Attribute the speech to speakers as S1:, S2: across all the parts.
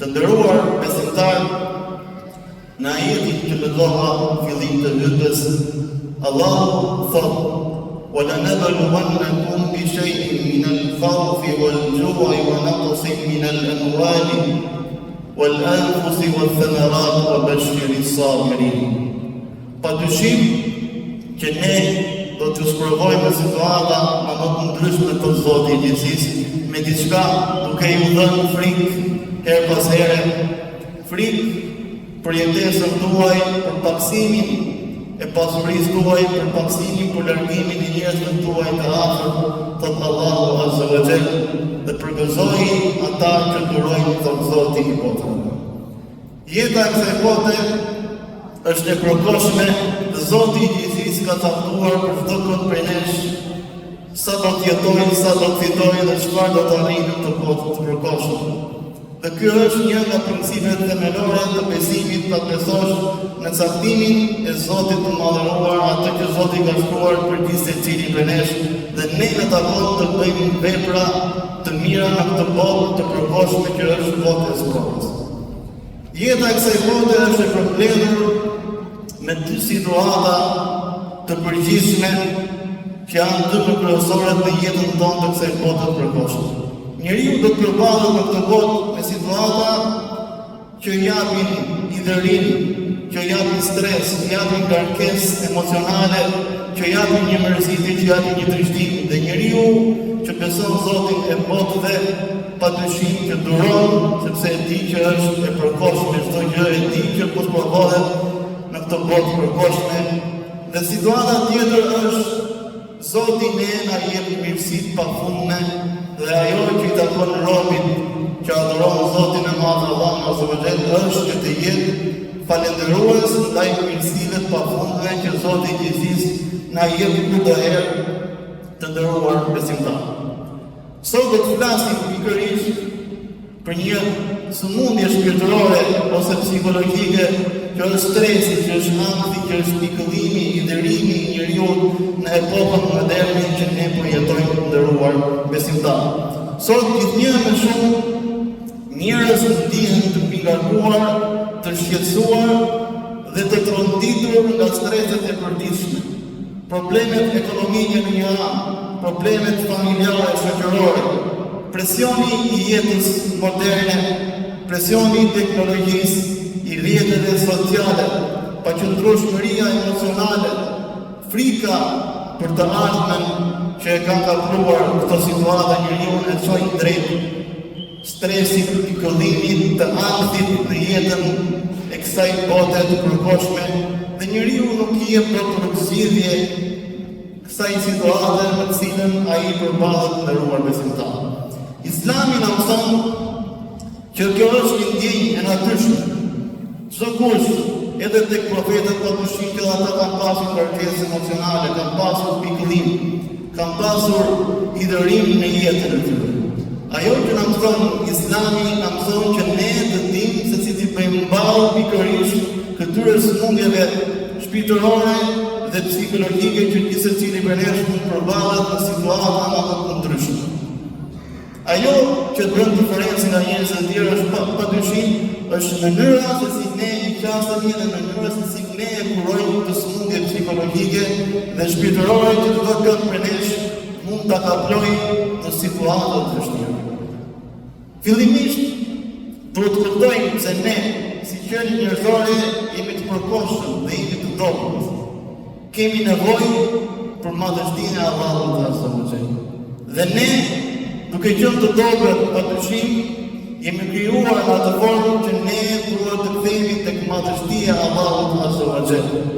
S1: Të nderuar besimtarë, në ajetin që lexova në fillim të hutbes, Allahu thotë: "Wa lanabluwannakum bi shay'in min al-khawfi wal-ju'i wa naqsin min al-amwali wal-anfusi wath-thamarat wa bashshiri as-sabirin." Pa dyshim që ne do t'ju sprovojmë me situata nga më të ndryshme thotë Zoti i gjithësisë, me diçka duke ju dhënë frikë herë pas here, frikë për jetesën tuaj, për paksimin e pasurisë tuaj, për paksimin për largimin e njerëzve tuaj të afërt, thotë Allahu Azza wa Jall, dhe përgëzoji ata që durojnë, thotë Zoti i botërave. Jeta e kësaj bote është e përkohshme dhe Zoti i gjithësisë ka caktuar për çdo kënd prej nesh sa do të jetojë, sa do të fitojë dhe çfarë do të arrijë në këtë botë të përkohshme. Dhe ky është një nga principet themelore të besimit, ta besosh në caktimin e Zotit të Madhëruar, atë që Zoti ka shkruar për gjithsecilin prej nesh dhe ne na takon të bëjmë vepra të mira në këtë botë të përkohshme që është botë e sprovës. Jeta e kësaj bote është e përmbledhur me dy situata të përgjithshme që janë dy më kryesoret në jetën tonë të kësaj bote të përkohshme. Njeriu do të përballet në këtë botë me situata që japin hidhërim, që japin stres, që japin ngarkesë emocionale, që japin një mërzitje, që japin një trishtim dhe njeriu që beson Zotin e botëve pa dyshim që duron, sepse e di që është e përkohshme çdo gjë, e di që po sprovohet në këtë botë të përkohshme. Dhe situata tjetër është Zoti ne na jep mirësi të pafundme dhe ajo që i takon robit që adhuron Zotin e Madh Allahun Azza wa Jall është që të jetë falënderues ndaj mirësive të pafundme që Zoti i gjithësisë na jep kurdoherë të nderuar besimtarë. Sot do të flasim pikërisht për një sëmundje shpirtërore ose psikologjike që është stresi, që është ankthi, që është pikëllimi, hidhërimi i njeriut në epokën moderne që ne po jetojmë të nderuar besimtarë. Sot gjithnjë më shumë njerëz ndihen të mbingarkuar, të shqetësuar dhe të tronditur nga streset e përditshme. Problemet ekonomike në një anë, problemet familjare e shoqërore, presioni i jetës moderne, presioni i teknologjisë, i rrjeteve sociale, paqëndrueshmëria emocionale, frika për të ardhmen që e kanë kapluar këto situata njeriun e çojnë drejt stresit, pikëllimit, të ankthit në jetën e kësaj bote të përkohshme dhe njeriu nuk i jep dot rrugëzgjidhje kësaj situate me të cilën ai përballet të nderuar besimtarë. Islami na mëson që kjo është një ndjenjë e natyrshme. Çdokush, edhe tek profetët pa dyshim që ata kanë pasur ngarkesë emocionale, kanë pasur pikëllim, kanë pasur hidhërim në jetën e tyre. Ajo që na mëson Islami, na mëson që ne të dimë se si t'i bëjmë ballë pikërisht këtyre sëmundjeve shpirtërore dhe psikologjike që gjithsecili prej nesh mund të përballet në situata nga më të ndryshme. Ajo që bën diferencën nga njerëzit e tjerë është pa, pa dyshim është mënyra se si ne i qasemi dhe mënyra se si ne e kurojmë këtë sëmundje psikologjike dhe shpirtërore që çdo kënd prej nesh mund ta kaplojë në situata të vështira. Fillimisht duhet të kuptojmë se ne si qenie njerëzore jemi të përkohshëm dhe jemi të dobët. Kemi nevojë për madhështinë e Allahut Azza wa Jall. Dhe ne, duke qenë të dobët, pa dyshim, jemi krijuar në atë formë që ne duhet të kthehemi tek madhështia e Allahut Azza wa Jall.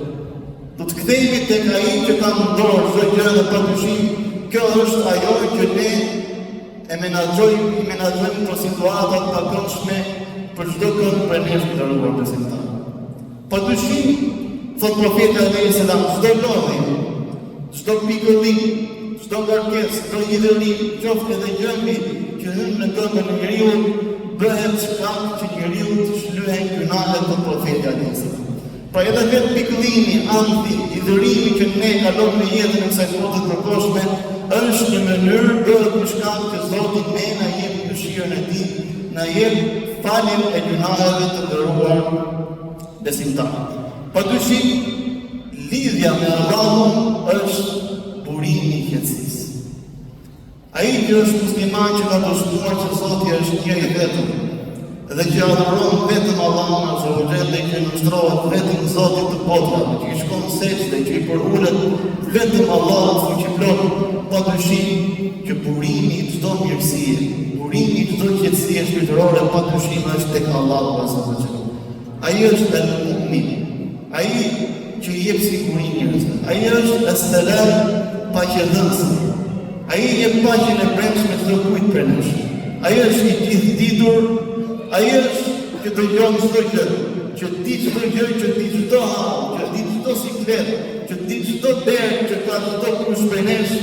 S1: Do të kthehemi tek ai që ka në dorë çdo gjë dhe pa dyshim, kjo është ajo që ne e menaxhojmë, i menaxhojmë këto situata të pakëndshme për çdo kënd prej nesh të nderuar besimtarë. Pa dyshim, thotë profeti alejhi selam, çdo lodhje, çdo pikëllim, çdo ngarkesë, çdo hidhërim, qoftë edhe gjembi që hyn në këmbën e njeriut, bëhet shkak që njeriut t'i shlyhen gjynahet, thotë profeti alejhi selam. Pra edhe vetë pikëllimi, ankthi, hidhërimi që ne kalojmë në jetën e kësaj bote të përkohshme, është një mënyrë, bëhet një shkak që Zoti ne na jep mëshirën e tij. na jep faljen e gjynaheve të nderuar besimtarë. Pa dyshim, lidhja me Allahun është burimi i qetësisë. Ai që është musliman që ka dëshmuar që Zoti është një i vetëm dhe që adhuron vetëm Allahun Azza wa Jall dhe që nënshtrohet vetëm Zotit të botërave, që i shkon sexhde, që i përulet vetëm Allahut fuqiplot, pa dyshim që burimi i çdo mirësie, burimi i çdo qetësie shpirtërore pa dyshim është tek Allahu Azza wa Jall. Ai është El Mu'min, ai që i jep siguri njerëzve. Ai është Es-Selam, paqedhënësi. Ai i jep paqen e brendshme çdo kujt prej nesh. Ai është i gjithëditur, ai është që dëgjon çdo gjë, që di çdo gjë, që di çdo hall, që di çdo siklet, që di çdo dert që ka çdokush prej nesh,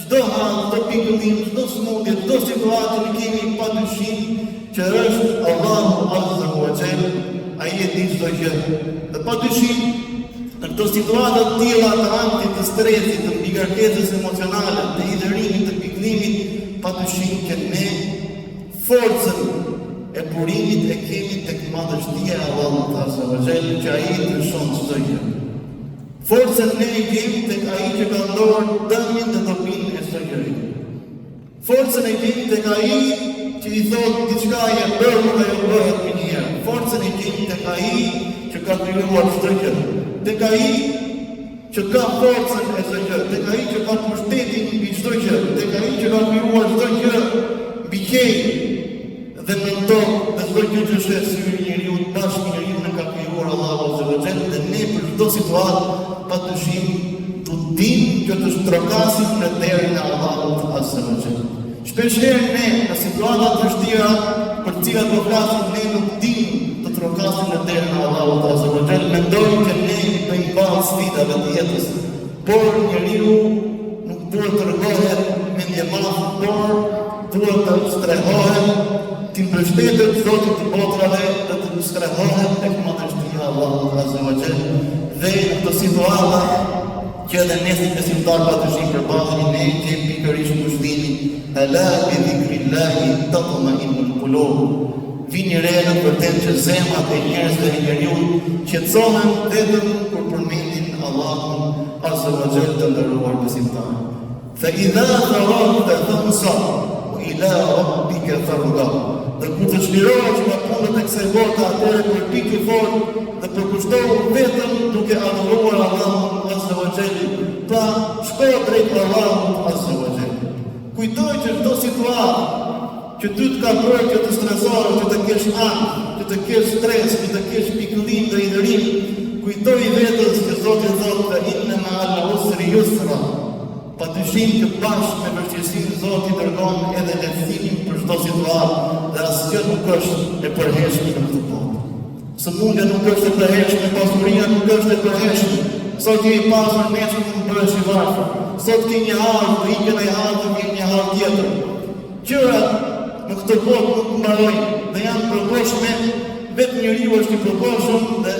S1: çdo hall, çdo pikëllim, çdo sëmundje, çdo situatë që ne kemi pa dyshim që është Allahu Azza wa Jall, ai e di çdo gjë. Dhe pa dyshim, në këto situata të tilla të ankthit, të stresit, të mbingarkesës emocionale, të hidhërimit, të pikëllimit, pa dyshim që ne forcën e burimit e kemi tek madhështia e Allahut Azza wa Jall, që ai ndryshon çdo gjë. Forcën ne e gjejmë tek ai që ka në dorë dëmin dhe dobinë e çdo gjëje. Forcën e gjejmë tek ai që i thotë diçkaje bëhu dhe ajo bëhet menjëherë. Forcën e gjejmë tek ai që ka krijuar çdo gjë. Tek ai që ka forcën e çdo gjë, tek ai që ka pushtetin mbi çdo gjë, tek ai që ka krijuar çdo gjë mbi qiej dhe nën tokë dhe çdo gjë që sheh syri i njeriut bashkë me njeriun e ka krijuar Allahu Azza wa Jall dhe ne për çdo situatë pa dyshim të dimë që të trokasim në derën e Allahut Azza wa Jall. Shpeshherë ne në situata të vështira për të cilat po flasim ne nuk dimë të trokasim në derën e Allahut Azza wa Jall, mendojmë që ne i bëjmë ballë sfidave të jetës. Por njeriu nuk duhet të tregohet mendjemadh, por duhet të strehohet, t'i mbështetet Zotit të botrave dhe të strehohet tek madhështia e Allahut Azza wa Jall. Dhe në këto situata që edhe ne si besimtarë pa dyshim përballemi ne gjejmë pikërisht ngushëllimin ela bi dhikrillahi tatma'innul qulub. Vini re në të vërtetë që zemrat e njerëzve e njeriut qetësohen vetëm kur përmendin Allahun Azza wa Jall të nderuar besimtarë. Fa idha faragta fansab wa ila rabbika farghab. Dhe kur të çlirohesh nga punët e kësaj bote, atëherë përpiqu fort dhe përkushtohu vetëm duke adhuruar Allahun Azza wa Jall. Pra, shko drejt Allahut Azza wa Jall. Kujto që çdo situatë që ty të ka bërë që të stresohesh, që të kesh ankth, që të kesh stres, që të kesh pikëllim dhe hidhërim, kujtoji vetes që Zoti thotë fa inna ma'al usri yusra. Pa dyshim që bashkë me vështirësinë Zoti dërgon edhe lehtësimin për çdo situatë dhe asgjë nuk është e përhershme në këtë botë. Sëmundja nuk është e përhershme, pasuria nuk është e përhershme. Sot je i pasur, nesër mund të bëhesh i varfër. Sot ke një hall, të ikën ai hall të vjen një hall tjetër. Gjërat në këtë botë nuk mbarojnë dhe janë të përkohshme, vetë njeriu është i përkohshëm dhe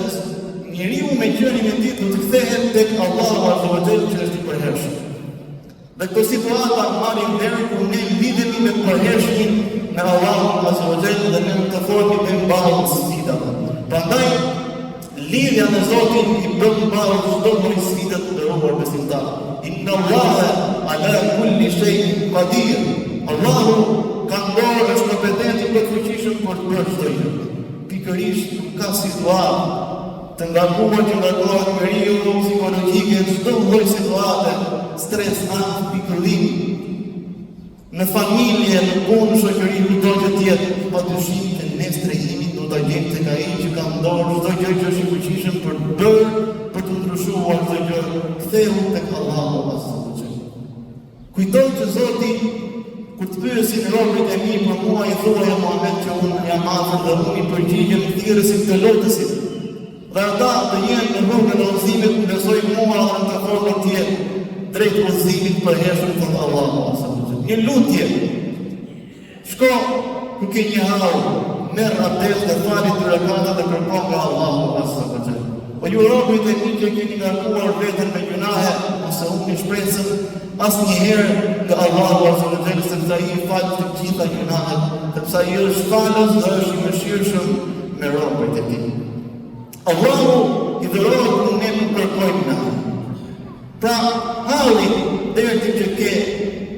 S1: njeriu me qenien e tij do të kthehet tek Allahu Azza wa Jall që është i përhershëm. Dhe këto situata marrin vlerë kur ne lidhemi me të përhershmin me Allahun Azza wa Jall dhe ne në këtë formë i bëjmë ballë sfidave. Prandaj lidhja me Zotin i bën ballë çdo lloj sfide të nderuar besimtar. Inna Allaha ala kulli shay'in qadir. Allahu ka në dorë është kompetent i plotfuqishëm për të bërë çdo gjë. Pikërisht nuk ka situatë Të ngarkuar që ngarkohet njeriu psikologjike çdo lloj situate, stres, ankth, pikëllim, në familje, në punë, në shoqëri, kudo që të jetë, pa dyshim që ne strehimin do ta gjejmë tek ai që ka në dorë çdo gjë që është i fuqishëm për të bërë, për të ndryshuar çdo gjë, kthehu tek Allahu Azza wa Jall. Kujto që Zoti, kur të pyesin robërit e mi për mua, i thuaj o Muhamed që unë jam afër dhe unë i përgjigjem thirrësit të lutësit. Dhe ata të jenë në rrugën e udhëzimit, më besojnë mua dhe në këtë formë do të jenë drejt udhëzimit të përhershëm, thotë Allahu Azza wa Jall. Një lutje. Shko ku ke një hall, merr abdes dhe fali dy rekate dhe kërko nga Allahu Azza wa Jall. O ju robërit e mi që keni ngarkuar veten me gjynahe, mos e humbni shpresën asnjëherë nga Allahu Azza wa Jall, sepse Ai i fal të gjitha gjynahet, sepse Ai është falës dhe është i mëshirshëm me robërit e tij. Allahu hidhërohet kur ne nuk kërkojmë nga Ai. Pra, hallin, dertin që ke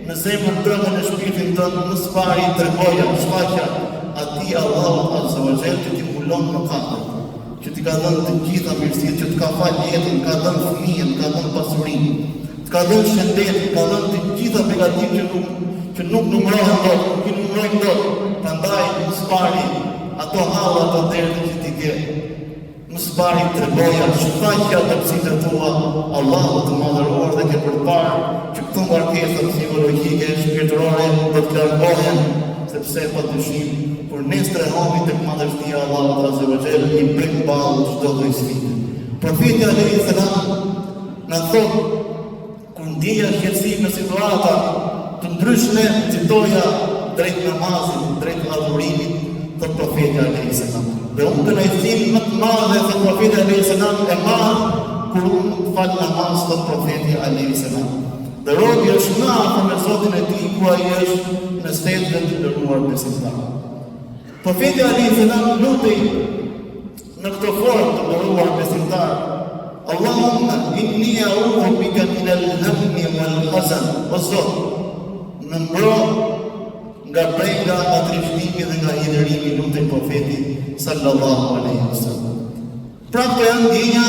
S1: në zemrën tënde, në shpirtin tënd, më së pari tregoja, shfaqja atij Allahut Azza wa Jall që t'i mbulon mëkatet, që t'i ka dhënë të gjitha mirësitë, që të ka falë jetën, të ka dhënë fëmijën, të ka dhënë pasurinë, të ka dhënë shëndetin, të ka dhënë të gjitha begatitë që nuk që nuk numërohen dot, nuk i numërojmë dot. Prandaj, më së pari, ato halle, ato derte që ti ke, Më së pari tregoja, shfaqja dobësitë e tua Allahut të Madhëruar dhe ke për të parë që këto ngarkesa psikologjike, shpirtërore do të largohen, sepse pa dyshim kur ne strehohemi tek madhështia e Allahut Azza wa Jall i bëjmë ballë çdo lloj sfide. Profeti alejhi selam na thotë Kur ndjeja shqetësim në situata të ndryshme, nxitoja drejt namazit, drejt adhurimit, thotë profeti alejhi selam. Dhe unë kënaqësinë më të madhe, thotë profeti alejhi selam, e marr kur unë fal namaz, thotë profeti alejhi selam. Dhe robi është më afër me Zotin e tij kur ai është në sexhde të nderuar besimtarë. Profeti alejhi selam lutej Në këtë formë të nderuar besimtarë, Allahumma inni a'udhu bika min al-hammi wal hazan. O Zot, më mbro nga brenga, nga trishtimi dhe nga hidhërimi, lutej profeti sallallahu alaihi wasallam. Pra këto janë ndjenja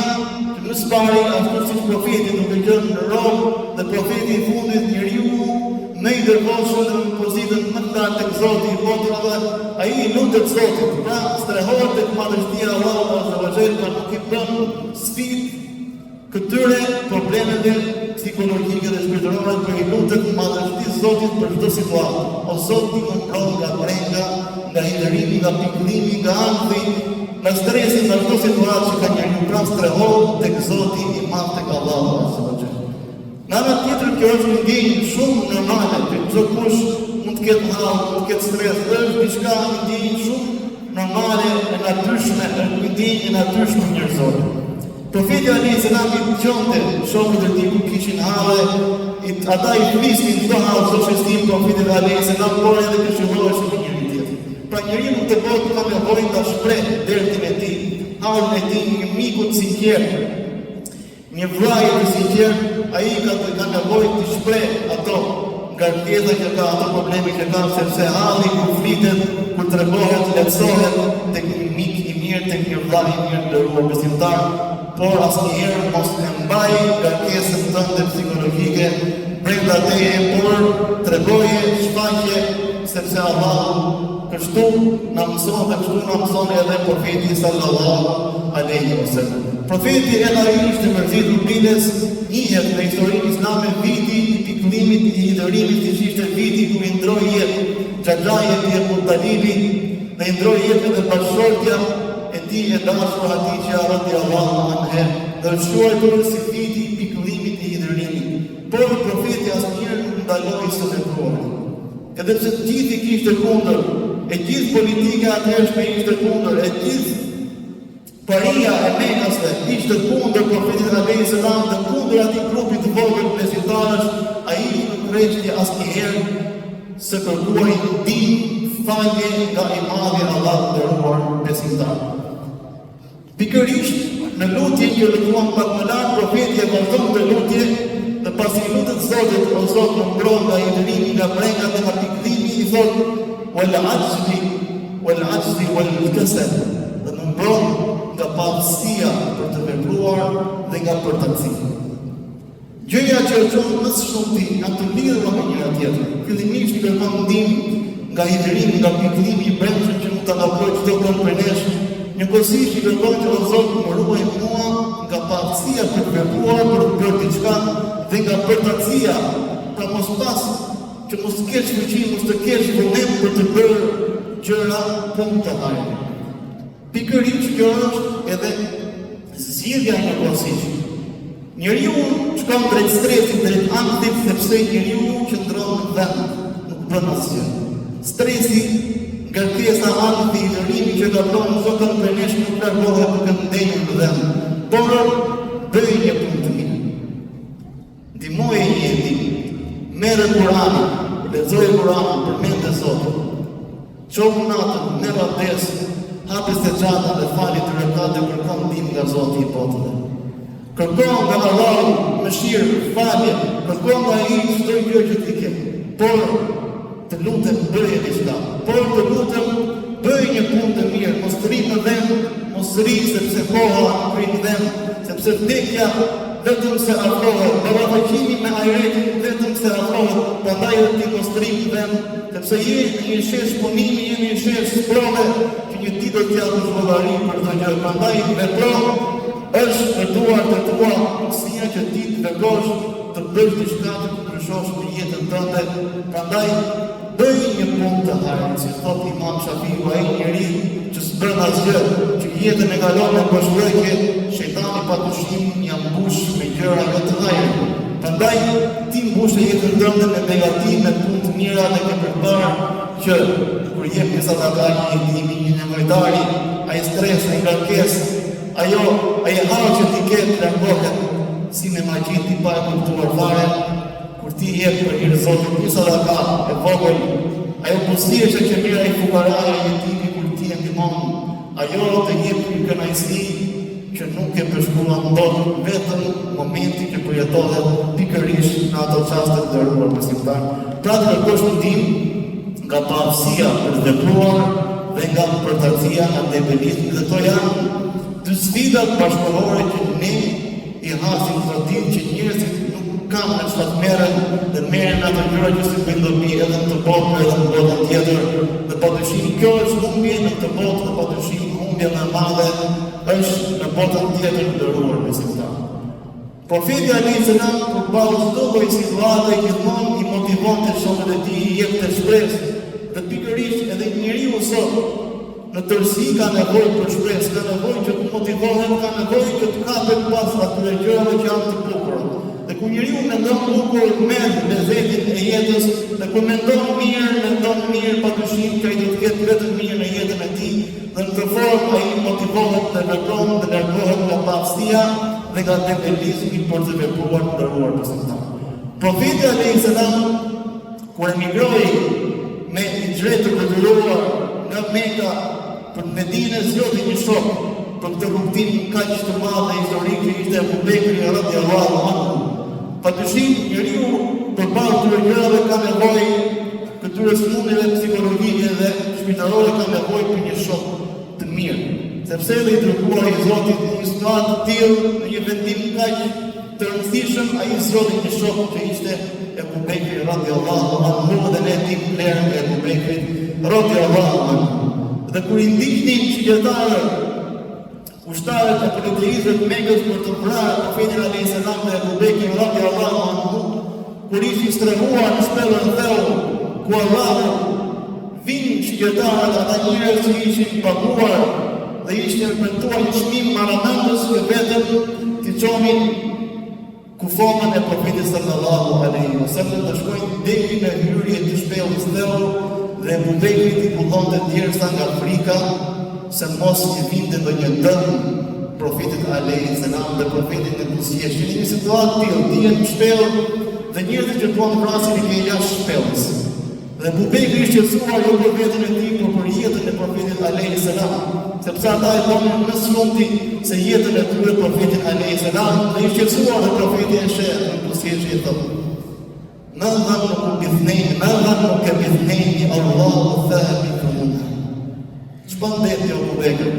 S1: që më së pari ashtu siç profeti duke qenë rob dhe profeti i fundit njeriu më i devotshëm dhe në pozitën më të lartë tek Zoti i botërave, ai i lutet Zotit, pra strehohet tek madhështia e Allahut Azza wa Jall, pra nuk i bën sfidë këtyre problemeve psikologjike dhe shpirtërore, por i lutet madhështisë Zotit për çdo situatë. O Zot, ti më mbron nga brenga, nga hidhërimi, nga pikëllimi, nga ankthi, nga stresi, nga çdo situatë që ka njeriu, pra strehohet tek Zoti i madh tek Allahu Azza wa Jall. Nga ana tjetër kjo është një ndjenjë shumë normale që çdokush mund të ketë hall, mund të ketë stres, dhe është diçka një ndjenjë shumë normale e natyrshme, është një ndjenjë e natyrshme njerëzore. Profeti alejhi selam i dëgjonte shokët e tij kur kishin halle, ata i flisnin çdo hall, çdo shqetësim profetit alejhi selam, por edhe këshilloheshin me njëri tjetrin. Pra njeriu në këtë botë ka nevojë ta shpreh dertin e tij, hallin e tij një miku të sinqertë. Një vllai të sinqertë, ai ka ka nevojë të shpreh ato ngarkesa që ka, ato probleme që ka, sepse halli kur flitet, kur tregohet, lehtësohet tek një mik i mirë, tek një vlla i mirë të nderuar besimtar, por asnjëherë mos e mbaj ngarkesën tënde psikologjike brenda teje, por tregoje, shfaqe, sepse Allahu Kështu na mëson dhe kështu na mëson edhe profeti sallallahu alaihi wasallam. Profeti edhe ai ishte mërzitur biles, njihet në historinë islame viti i pikëllimit i hidhërimit siç ishte viti kur i ndroi jetë xhaxhai i tij Ebu Talibi dhe i ndroi jetë edhe bashkëshortja e tij e dashur Hatixhja radiallahu anha dhe është quajtur si viti i pikëllimit i hidhërimit. Por profeti asnjëherë nuk ndaloi së vepruari. Edhe pse të gjithë i kishte kundër, e gjithë politika e atëhershme ishte kundër, e gjithë paria e Mekasve ishte kundër profetit alejhi selam dhe kundër atij grupi të vogël besimtarësh, ai nuk reshti asnjëherë së kërkuari ndihmë, falje nga i madhi Allah të nderuar besimtar. Pikërisht në lutjen që lexuam pak më lart, profeti e vazhdon këtë lutje dhe pasi i lutet Zotit, o Zot, më mbro nga hidhërimi, nga brenga dhe nga pikëllimi, i thotë, wal ajzi, wal ajzi wal kasal, dhe më mbro nga paaftësia për të vepruar dhe nga përtacia. Gjëja që e çon më së shumti janë të lidhura me njëra tjetrën. Fillimisht i kërkon ndihmë nga hidhërimi, nga pikëllimi i brendshëm që mund ta kaplojë çdokënd prej nesh. Njëkohësisht i kërkon që o Zot më ruaj mua nga paaftësia për të vepruar, për të bërë diçka dhe nga përtacia, pra mos pas që mos të kesh fuqi, mos të kesh vullnet për të bërë gjëra punë të hajrit. Pikërisht kjo është edhe zgjidhja njëkohësisht. Njeriu shkon drejt stresit, drejt ankthit, sepse njeriu qëndron në vend, nuk bën asgjë. Stresi, ngarkesa, ankthi, hidhërimi që kaplon çdokënd prej nesh nuk largohet duke ndenjur në vend. Por bëj një punë të mirë. Ndihmoje një jetim. Merre Kur'anin, lexoje Kur'anin, përmende Zotin. Çohu natën, merr abdes, hape sexhaden dhe fali dy rekate dhe kërko ndihmë nga Zoti i botëve. Kërko nga Allahu mëshirë, falje, kërko nga Ai çdo gjë që ti ke. Por të lutem bëje diçka. Por të lutem bëj një punë të mirë, mos rri në vend, mos rri sepse koha nuk rri në vend, sepse vdekja vetëm se afrohet, ballafaqimi me ahiretin vetëm se afrohet, prandaj edhe ti mos rri në vend, sepse je në një shesh punimi, je në një shesh sprove që një ditë do të japësh llogari për çdo gjë. Prandaj vepro, është në duart e tua mundësia që ti të veprosh, të bësh diçka që të ndryshosh në jetën tënde. Prandaj bëj një punë të hajrit, si thotë Imam Shafiu, ai njeri që s'bën asgjë, që jetën e kalon në boshllëqe, shejtani pa dyshim ia mbush me gjëra jo të hajrit. Prandaj ti mbushe jetën tënde me begati, me punë të mira dhe ke për të parë që kur jep një sadaka një jetimi, një nevojtari, ai stres, ai ngarkesë, Ajo, ai hall që ti ke të largohet si me magji ti pa e kuptuar fare, kur ti jep për hir Zotit një sadaka e vogël, ajo buzëqeshje që merr ai fukaraja jetimi kur ti e ndihmon, ajo të jep një kënaqësi që nuk e përshkruan dot vetëm momenti që përjetohet pikërisht në ato çaste të nderuar besimtar. Pra të kërkosh ndihmë nga paaftësia për të vepruar dhe nga përtacia nga dembelizmi dhe këto janë dy sfidat bashkëkohore që ne i hasim çdo ditë që njerëzit nuk kanë me çfarë të merren dhe merren me ato gjëra që s'i bëjnë dobi edhe në këtë botë edhe në botën tjetër dhe padyshim kjo është humbje në këtë botë dhe padyshim humbja më e madhe është në botën tjetër të nderuar besimtarë. Profeti alejhi selam përballë çdo lloj situate gjithmonë i motivonte shokët e tij, i jepte shpresë dhe pikërisht edhe njeriu sot në tërësi ka nevojë për shpresë, ka nevojë që të motivohet, ka nevojë që të kapet pas atyre gjërave që janë të bukura. Dhe kur njeriu mendon bukur, merr lezetin e jetës, dhe kur mendon mirë, mendon mirë, padyshim që ai do të ketë vetëm mirë në jetën e tij, Dhe në këtë formë ai motivohet dhe vepron dhe largohet nga paaftësia dhe nga dembelizmi për të vepruar të nderuar besimtarë. Profeti alejhi selam kur emigroi me hixhret të detyruar nga Meka për në Medinë zgjodhi një shok për këtë rrugëtim kaq të madh dhe historik që ishte Ebu Bekri radiallahu anhu. Padyshim njeriu përballë këtyre gjërave ka nevojë Këtyre sëmundjeve psikologjike dhe shpirtërore ka nevojë për një shok të mirë, sepse edhe i dërguari i Zotit në një situatë të tillë, në një vendim kaq të rëndësishëm, ai zgjodhi një shok që ishte Ebu Bekri radiallahu anhu dhe ne dimë vlerën e Ebu Bekrit radiallahu anhu. Dhe kur i ndiqnin shigjetarët Ushtarët e politeistëve të Mekës për të vrarë Profetin alejhi selam dhe Ebu Bekrin radiallahu anhu, kur ishin strehuar në shpellën Theur, ku Allahu vinin shigjetarët ata njerëz që ishin paguar dhe ishte premtuar një çmim marramendës që vetëm t'i çonin Kufomën e Profetit sallallahu alejhi ve sellem dhe shkojnë deri në hyrje të shpellës Theur dhe Ebu Bekrit i kullonte djersa nga frika se mos i vinte ndonjë dëm Profetit alejhi selam dhe Profeti me buzëqeshje. Në një situatë të tillë, ti je në shpellë dhe njerëzit që duan të vrasin i ke jashtë shpellës. Dhe Ebu Bekri i shqetësuar jo për veten e tij, por për jetën e Profetit alejhi selam, sepse ata e donin më së shumti se jetën e tyre Profetin alejhi selam, dhe i shqetësuar dhe Profeti e sheh dhe buzëqesh i thotë: Ma dhannukum bithnejn, ma dhannuke bithnejni Allahu thalithuhuma. Ç'bën dert ti Ebu Bekër?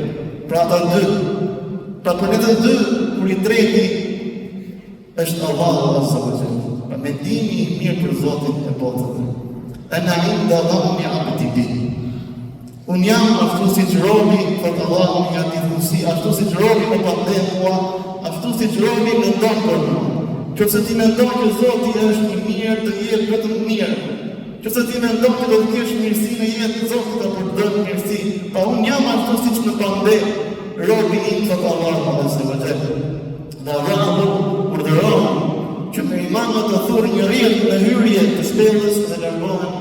S1: Pra ata dy, pra për ne të dy, kur i treti Është Allahu Azza wa Jall. Pra mendimi i mirë për Zotin e botëve. Ena inda dhanni abdi bi. Unë jam ashtu siç robi, thotë Allahu në një hadith kudsi, ashtu siç robi më pandeh mua, ashtu siç robi mendon për mua. Qoftë se ti mendon që Zoti është i mirë, të jep vetëm mirë. Qoftë se ti mendon që do të kesh mirësi në jetë, Zoti ka për të dhënë mirësi. Pra unë jam ashtu siç më pandeh robi im, thotë Allahu Azza wa Jall. Dhe Allahu urdhëron që merimangët të thurin një rrjetë në hyrje të shpellës dhe largohen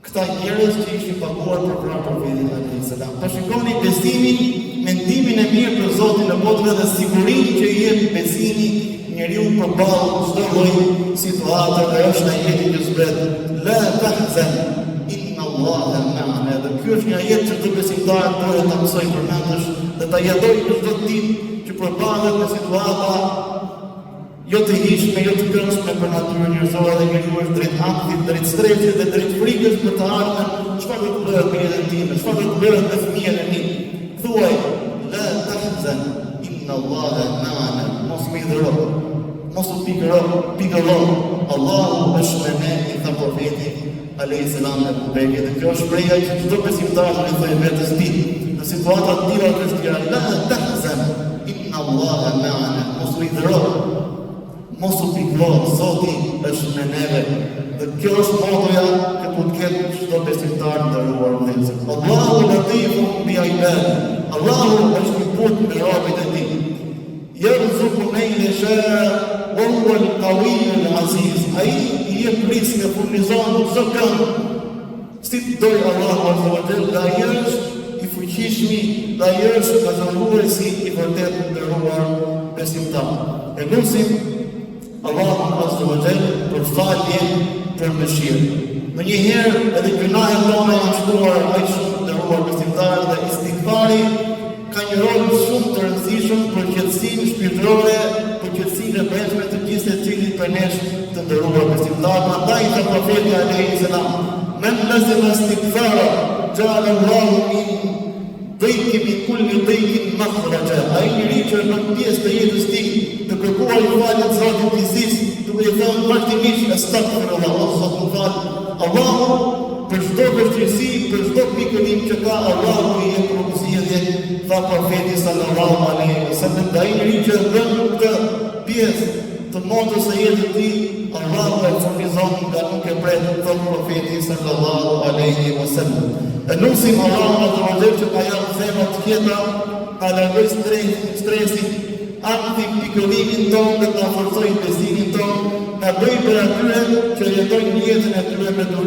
S1: këta njerëz që ishin paguar për vrarë profetin alejhi selam. Pa shikoni besimin, mendimin e mirë. mirë për Zotin e botëve dhe sigurinë që i jep besimi njeriut përballë çdo lloj situate dhe është ajeti që zbret la tahzan inna Allaha ma'ana. Dhe ky është një ajet që çdo besimtar duhet ta mësojë përmendësh dhe ta jetojë në çdo ditë që përballet me situata jo të hijshme, jo të këndshme për natyrën njerëzore dhe njeriu është drejt ankthit, drejt stresit dhe drejt frikës për të ardhmen, çfarë do të bëhet me jetën time, çfarë do të bëhet me fëmijën e mi. Thuaj, la tahzan, inna Allaha ma'ana, mos u hidhëro, mos u pikëro, pikëllo, Allahu është me ne, i tha profeti, alejhi selam Ebu Bekrit, dhe kjo është shprehja që çdo besimtar do t'i thojë vetes tij, në situata të tilla të vështira, la tahzan, inna Allaha ma'ana, mos u hidhëro, mos u pikëllo, Zoti është me neve. Dhe kjo është motoja që duhet të ketë çdo besimtar të nderuar vëllezër. Allahu latifun bi ibadi. Allahu është i butë me robët e tij. Jerzuku men jesha wa huwa al-qawiyyu al-aziz. Ai i jep rizk e furnizon çdo kënd. Si të dojë Allahu azza wa jall, dhe ai është i fuqishmi dhe ai është adhuruesi i vërtetë të nderuar besimtar. E lusim Allahun azza wa jall për falje, për mëshirë. Ndonjëherë edhe gjynahet tona janë shtuar aq shumë të nderuar besimtarë dhe istigfari ka një rol shumë të rëndësishëm për qetësinë shpirtërore, për qetësinë e brendshme të gjithsecilit prej nesh të nderuar besimtarë. Prandaj tha profeti alejhi selam, men lazima istigfara, ja'ala Allahu min Dejki min kulli dejkin makhraxha, ai njeri që e bën pjesë të jetës tij, të kërkuarit falje të Zotit të Gjithësisë, duke i thënë vazhdimisht Estagfirullah, o Zot më fal, Allahu për çdo vështirësi, për çdo pikëllim që ka Allahu i jep rrugëzgjidhje, tha Profeti sallallahu alejhi ve sellem, dhe ai njeri që e bën këtë pjesë të motos së jetës së tij, Allahu e furnizon nga nuk e pret, thotë Profeti sallallahu alejhi ve sellem. E lusim Allahun azza wa jall që të na japë zemra të qeta, ta largojë stresin, ankthin, pikëllimin tonë dhe të na forcojë besimin tonë, na bëjë prej atyre që jetojnë jetën e tyre me durim.